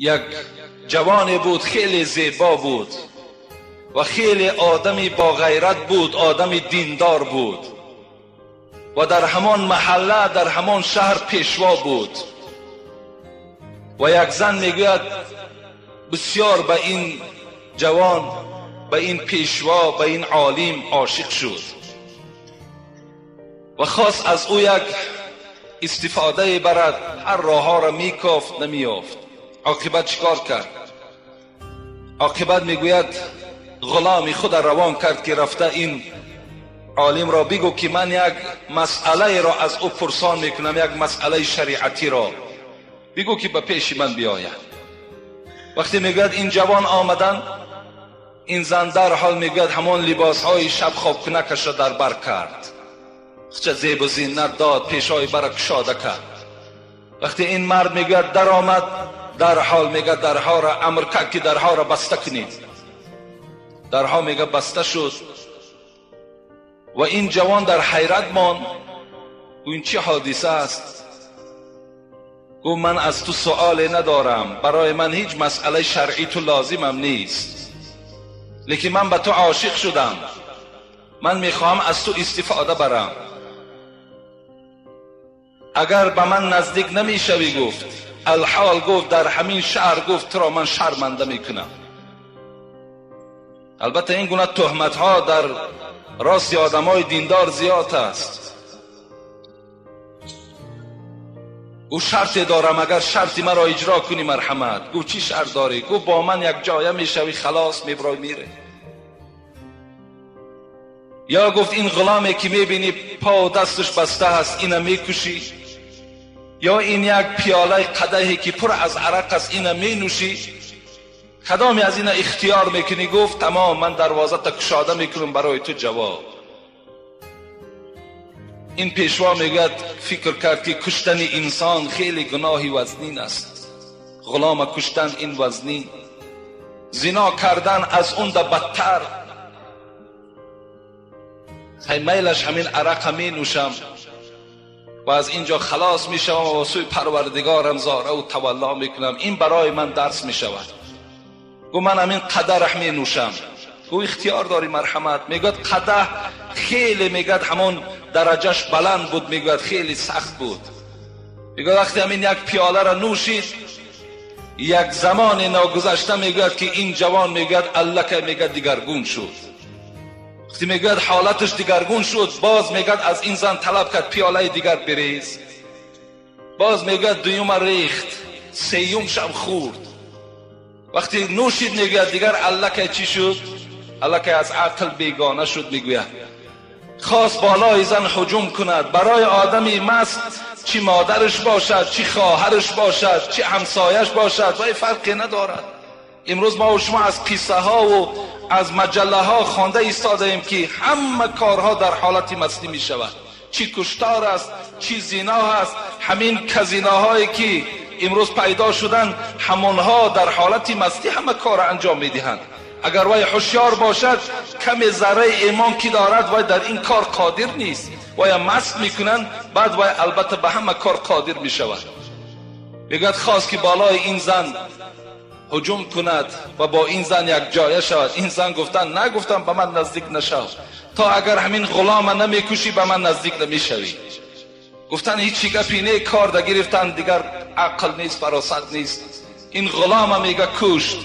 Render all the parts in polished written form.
یک جوانی بود، خیلی زیبا بود و خیلی آدمی با غیرت بود، آدمی دیندار بود و در همان محله، در همان شهر پیشوا بود. و یک زن میگوید بسیار به این جوان، به این پیشوا، به این عالم عاشق شد و خواست از او یک استفاده برد. هر راه ها را میکافت، نمیافت. عاقبت چیکار کرد؟ عاقبت میگوید غلامی خود را روان کرد که رفته این عالم را بگو که من یک مسئله را از او پرسان میکنم، یک مسئله شریعتی را بگو که به پیش من بیاید. وقتی میگوید این جوان آمدن، این زن در حال میگوید همان لباس های شب خواب کنکش را در بر کرد، چه زیب و زینت داد، پیشای برا کشاده کرد. وقتی این مرد میگوید در آمد، در حال میگه درها را امر کرد که درها را بسته کنید. درها میگه بسته شد و این جوان در حیرت ماند. این چه حادثه است؟ گفت من از تو سؤال ندارم، برای من هیچ مسئله شرعی تو لازمم نیست، لیکن من به تو عاشق شدم، من میخواهم از تو استفاده برم. اگر به من نزدیک نمیشوی، گفت الحال، گفت در همین شهر، گفت تو را من شرمنده میکنم. البته این گونه تهمت ها در راست آدم های دیندار زیاد است. گفت شرط دارم، اگر شرطی مرا اجرا کنی مرحمت. گفت چی شرط داری؟ گفت با من یک جایه میشوی، خلاص میبرای میره. یا گفت این غلامی که میبینی پا و دستش بسته هست، اینو میکشی؟ یا این یک پیاله قدحی که پر از عرق است، اینو مینوشی؟ کدامی از اینا اختیار میکنی؟ گفت تمام، من دروازه تا کشاده میکنم برای تو جواب. این پیشوا میگوید فکر کرد که کشتن انسان خیلی گناهی وزنین است، غلام کشتن این وزنین، زنا کردن از اون ده بدتر. میلش همین عرق می نوشم و از اینجا خلاص میشوم و سوی پروردگارم زاره و تولا میکنم، این برای من درس میشود. گو من همین قدح می نوشم. گو اختیار داری مرحمت. میگوید قدح خیلی، میگوید همون درجهش بلند بود، میگوید خیلی سخت بود. میگوید وقتی همین یک پیاله را نوشید، یک زمان ناگذشته میگوید که این جوان میگوید الله میگوید دیگرگون شد. وقتی میگوید حالتش دیگرگون شد، باز میگوید از این زن طلب کرد پیاله دیگر بریز. باز میگوید دویم ریخت، سیوم شم خورد. وقتی نوشید میگوید دیگر الله چی شد؟ الله از عقل بیگانه شد. میگوید خواست بالای زن هجوم کند. برای آدمی مست چی مادرش باشد، چی خواهرش باشد، چی همسایش باشد، و فرقی ندارد. امروز ما و شما از قصه ها و از مجله ها خوانده ایستاده ایم که همه کارها در حالت مستی می شود. چی کشتار است، چی زنا است. همین کزیناهایی که امروز پیدا شدن، همانها در حالت مستی همه کار انجام می دهند. اگر وی هوشیار باشد، کم ذره ایمان که دارد، وی در این کار قادر نیست. وی مست میکنند، بعد وی البته به همه کار قادر می شود. میگوید خواست که بالای این زن هجوم کند و با این زن یک جایه شود. این زن گفتن نگفتم به من نزدیک نشو، تا اگر همین غلام نمیکشی به من نزدیک نمیشوی. گفتن هیچی گپی نه، کار ده گرفتن، دیگر عقل نیست، فراست نیست. این غلام میگه کشت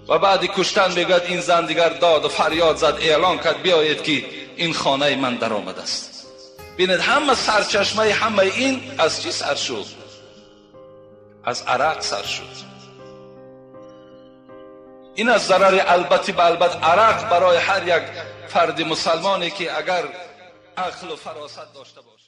و بعد کشتن میگه این زن دیگر داد و فریاد زد، اعلان کرد بیایید که این خانه من در آمده است. ببینید همه سرچشمه همه این از چی سر شد؟ از عرق سر شد. این از ضرر البته به البته عرق برای هر یک فرد مسلمانی که اگر عقل و فراست داشته باشد.